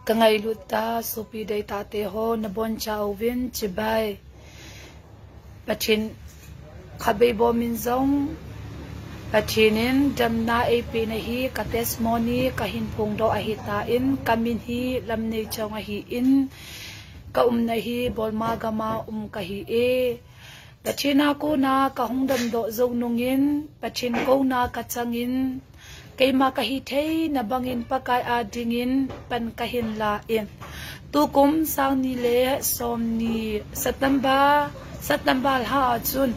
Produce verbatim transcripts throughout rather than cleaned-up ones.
Ka ngailut ta, sopi deitahte ho, nabonchauvin chibai. Pathen khatvei bom in jong, Pathen in damna eipeh na hi ka testimony kahin phongdoh ahitan, kamin hi Lamneichong ahin, ka umna hi Burma gam a um kahi e. Pathen a kona kahung damdoh jou nungin, Pathen kouna kachangin, keima kahitheina bangin Pakai a dingin pan kahin la in. Tukum sang ni le som ni September, September lha a chun,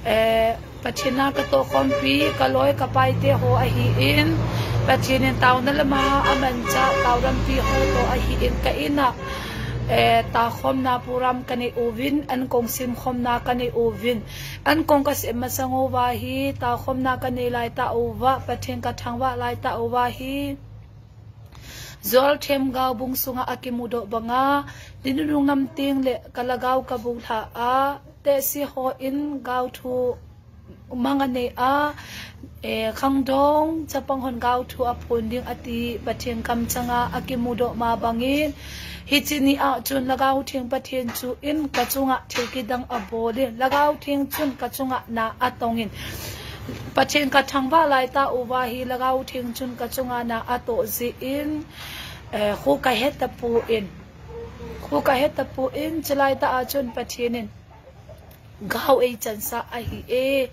eh, Pathen a katohkhompi, kaloi kapaite ho ahin, Pathen in taona lama amanchah, taolampi ho toh ahin, ka in a, eh, taokhomna program kanei uvin, ankong semkhomna kanei uvin. Ankong kasem masang uva hi, taokhomna kanei laitah uva, Pathen kathangvah laitah uva hi, Joel Themgao bung sunga akimudoh banga, ni nunung nam tengle ka lhagao kabulha a, tehse hon gaothu mang anei a, eh, khangdong chapang hon gaothu aphon ding ati Pathen kamchanga akimudoh ma bangin, hiche ni a chun Lhagao Theng Pathen chu in kachunga thil kidang abol in, Lhagao Theng chun kachunga na atong in, Pathen kathangvah laitah uva hi Lhagao Theng chun kachunga na atoh jeh in, eh, kho kahe tapon, kho kahe tapon, chulaitah a chun Pathen in gao eichansah ahi e.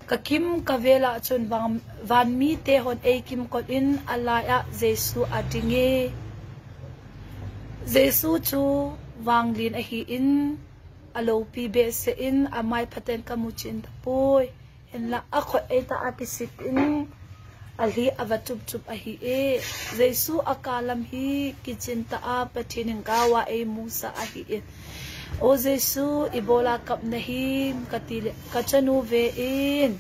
Kakim kavel a chun van, vanmite hon eikimkot in alai a Jesu ading e. Jesu chu vanglin ahin, aloupi behseh in, amai phaten kamu chin tapoi. Hinlah akhut eitah a kisip in, alhi ava chupchup ahi e. Jesu akalam hi kichentah a Pathen in gao a eimusah ahi e. O Jesu, ibola kap nahim, kati le, kachanu ve in,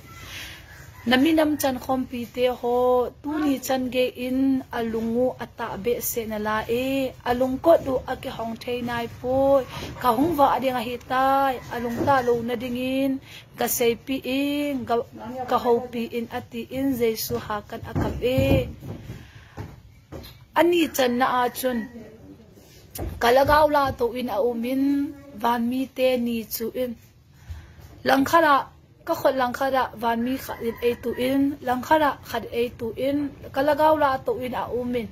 naminam chankhompi te ho, tuni chan gei in alung u atah behseh nalai e, alungkot u akihong thei naipoi, kahung vah ding ahitai, alungtah louna dingin, gaseipeh in, ga, gahoupi in, atin Jesu hakan akap e. Ani channa a chun, ka lhagao lato in aum in, vanmite ni chu in, langkhat a, kakhut langkhat a vanmi khat in eito in, langkhat a khat eito in, ka lhagao lato in aum in,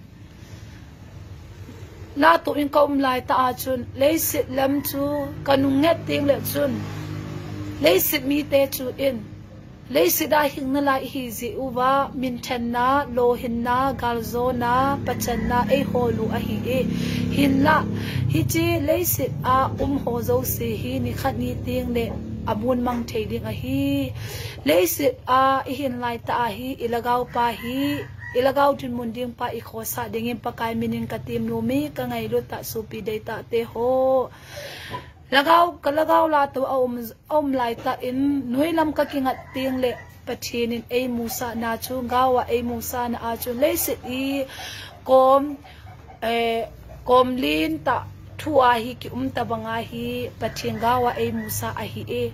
lato in kaum laitah a chun, leiset lam chu kanung nget tengle chun, leiset mite chu in, leiset a hing nalai ihi jeh uva, minthanna, lohinna, galjona, pachanna eihol u ahi e. Hinlah, hiche leiset a um ho jouse hi nikhat ni tengle amun mang thei ding ahi. Leiset a ihin laitah a hi, ilhagao pa hi, ilhagao dinmun ding pa ikhosah dingin Pakai min in katem nom e, ka ngailut tah sopi deitahte ho. Lhagao, ka lhagao lato a um, aum laitah in, noilam kakingat tengle Pathen in eimusahna chu, gao a eimusahna a chu, leiset i kom, eh, kom lentah thu a hi kium tabang a hi Pathen gao a eimusah ahi e.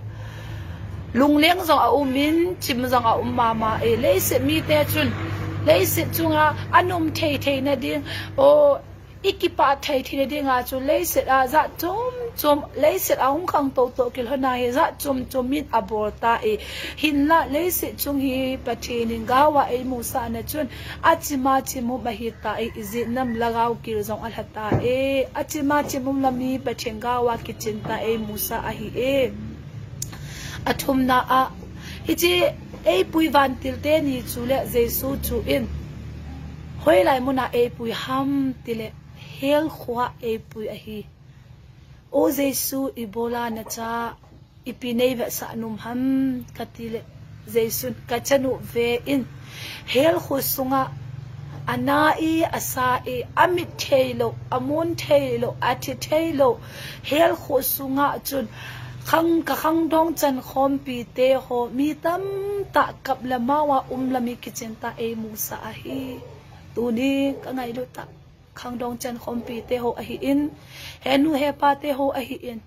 Lungleng jong aum in, chim jong aum mama e. Leiset mite chun, leiset chunga anom thei theina ding, o, ikipah thei theina dinga chu leiset a jat chom chom, leiset a hung khang toto kilhona hi jat chom chom in abol tai. Hinlah leiset chung hi Pathen in gao a eimusahna chun achima chim um ahitai, ijeh inem lhagao kil jong alha tai. Achima chim um lam hi Pathen gao a kichentah a eimusah ahi e. Athumna a, hiche eipui vantil teni chu le Jesu chu in, hoilai muna eipui ham tile, hell khoa eipui ahi. O Jesu, ibola nacha ipi neivetsah nom ham, kati le, Jesun kachanu ve in, hell kho sunga ana i, asa i, amit theilou, amun theilou, athi theilou, hell kho sunga chun khang, ka khangdong chankhompi te ho, mi tamtah kap le mao a um lam hi kichentah a eimusah ahi. Tuni ka ngailut tah khangdong chankhompi te ho ahin, henu hepa te ho ahin,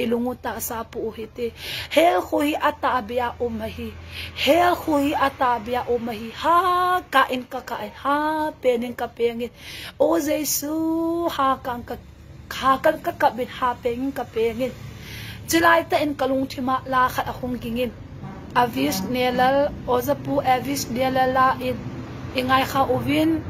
ilung u tahsa pu u hite. Hell khu hi atahbeh a um ahi. Hell khu hi atahbeh a um ahi. Hakah in kakah in, hapen in kapengin. O Jesu, hakah in ka, hakah in kakap in, hapen in kapengin. Chilai tah in kalungthim a la khat ahung gingin. Avis Nelal, Ojapu Avis Nelal la in, ingaikha uvin,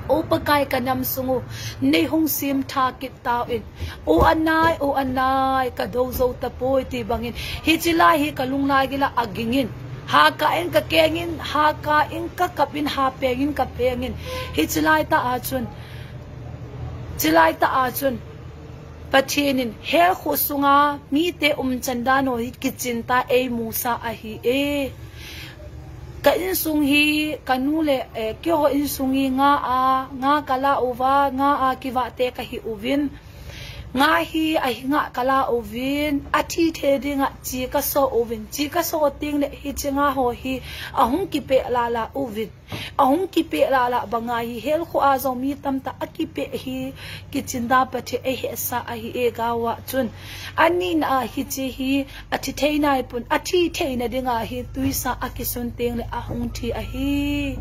O Pakai, kanam sung u neihung simtha kit tauvin. O anai, o anai, kadou jou tapoi ti bangin. Hiche lai hi kalung lai gila agingin. Hakah in kakengin, hakah in kakap in, hapen in kapengin. Hiche lai tah a chun. Chilai tah a chun. Pathen in hell khu sunga mite umchan dan u hi kichen tah a eimusah ahi e. Ka insung hi, kanu le, eh, keiho insung hi nga a, nga kala uva, nga a kivah te kahi uvin. Nga hi ahinga kala uvin, athi thei dinga chi kaso uvin, chi kaso teng le hiche nga ho hi ahung kipeh lala uvin. Ahung kipeh lala banga hi hell khu a jong mi tamtah akipeh hi kichen tah Pathen eihetsah ahi e gao a chun. Anina a hiche hi athi thei naipon, athi theina dinga hi tuisa akisun teng le ahung thi ahi.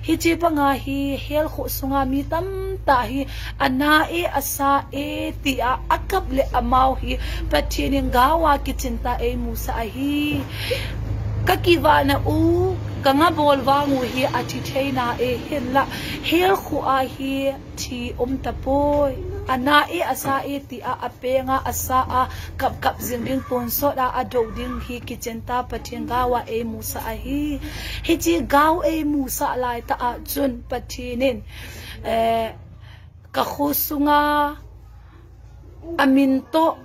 Hiche banga hi hell khu sunga mi tamtah hi ana e, asa e tia akap le amau hi Pathen in gao a kichen tah a eimusah ahi. Kakivahna u, kanga bol vang u hi athi theina e, hinla hell khu a hi thi um tapoi. Ana e, asa e tia apenga, asa a kapkap jing ding, tonsot a adou ding hi kichen tah Pathen gao a eimusah ahi. Hiche gao eimusah lai tah a chun Pathen in, eh, ka khu sunga amin toh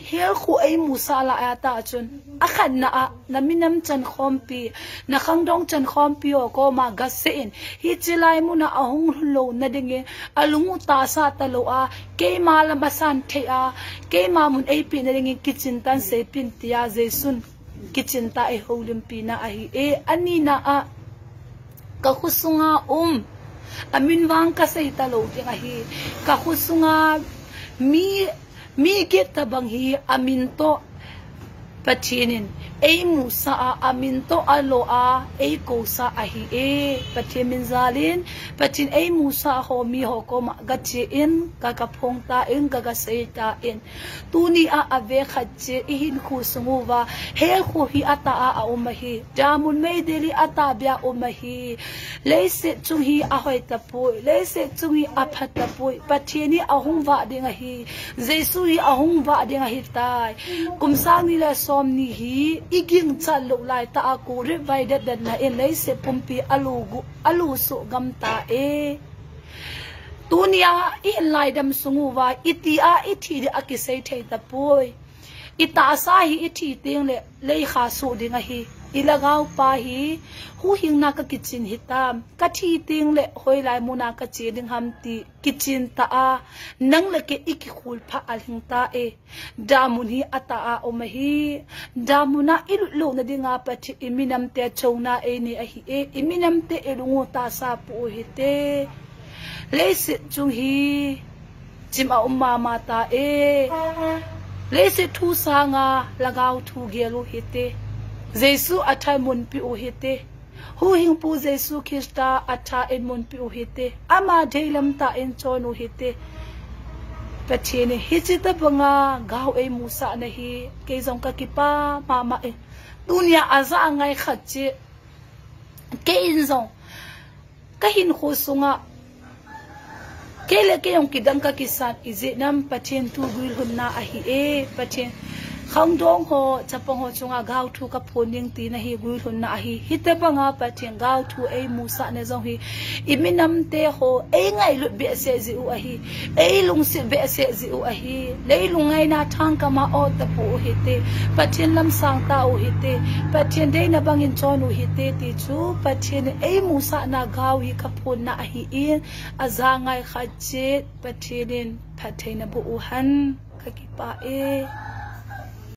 hell khu eimusah lai a tah chun, akhatna a, na minam chankhompi, na khangdong chankhompi ho koma gasei in, hiche lai muna ahung lhun louna dingin, alung u tahsa talou a, keima lam asan thei a, keima mun eipeh na dingin kichen tah in seipeh in tia Jesun kichen tah a eihoulimpina ahi e. Anina a, ka khu sunga um, amin vang kasei talou ding ahi. Ka khu sunga mi, mi get tabang hi amin toh Pathen in eimusah a, amin toh alo a eikousah ahi e. Pathen min jalin, Pathen eimusah ho mi ho koma gache in, ka, kaphong tan, ka, kasei tan. Tuni a, ave khat cheh, ihinkho sung uva hell khu hi atah a aum ahi. Damun meidil hi atahbeh a um ahi. Leiset chung hi ahoi tapoi, leiset chung hi apha tapoi. Pathen hi ahung vah ding ahi. Jesu hi ahung vah ding ahitai. Kum sang ni le som ni hi iginchat lou lai tah a Covid virus dan na in leiset pumpi alu gu, alu suh gam tan. Tuni a ihin laidam sung uva, iti a ithi ding akisei thei tapoi. Itahsa hi ithi teng le leikha suh ding ahi. Ilhagao pa hi, huhhingna kakichen hitam, kathi teng le hoilai muna kache ding ham ti kichen tah a, nang le kei ikikhol pha alhing tan. Damun hi atah a um ahi. Damun a ilut louna dinga Pathen in iminamte chouna einei ahi e. Iminamte ilung u tahsa pu u hite. Leiset chung hi chim aum mama tan. Leiset thu sanga lhagao thu gel u hite. Jesu atha in mun pe u hite. Huhhingpu Jesu Christa atha in mun pe u hite. Ama deilam tah in chon u hite. Pathen in hiche tabanga gao eimusah na hi kei jong kakipah mama e. Tuni a ajah ngai khat cheh. Kei in jong kahinkho sunga kei le kei jong kidang kakisan, ijeh inem Pathen thu guilhunna ahi e. Pathen khangdong ho, chapang ho chunga gao thu kaphon ding tina hi guilhunna ahi. Hitabanga Pathen gao thu eimusah na jong hi iminamte ho eingailut behseh jeh u ahi. Eilungset behseh jeh u ahi. Leilung ngaina thangkam a ot tapou hite. Pathen lam sang tau hite. Pathen deina bangin chon u hite ti chu Pathen in eimusahna gao hi kaphonna ahin, ajangai khat cheh Pathen in phattheina boh u hen. Kakipah e.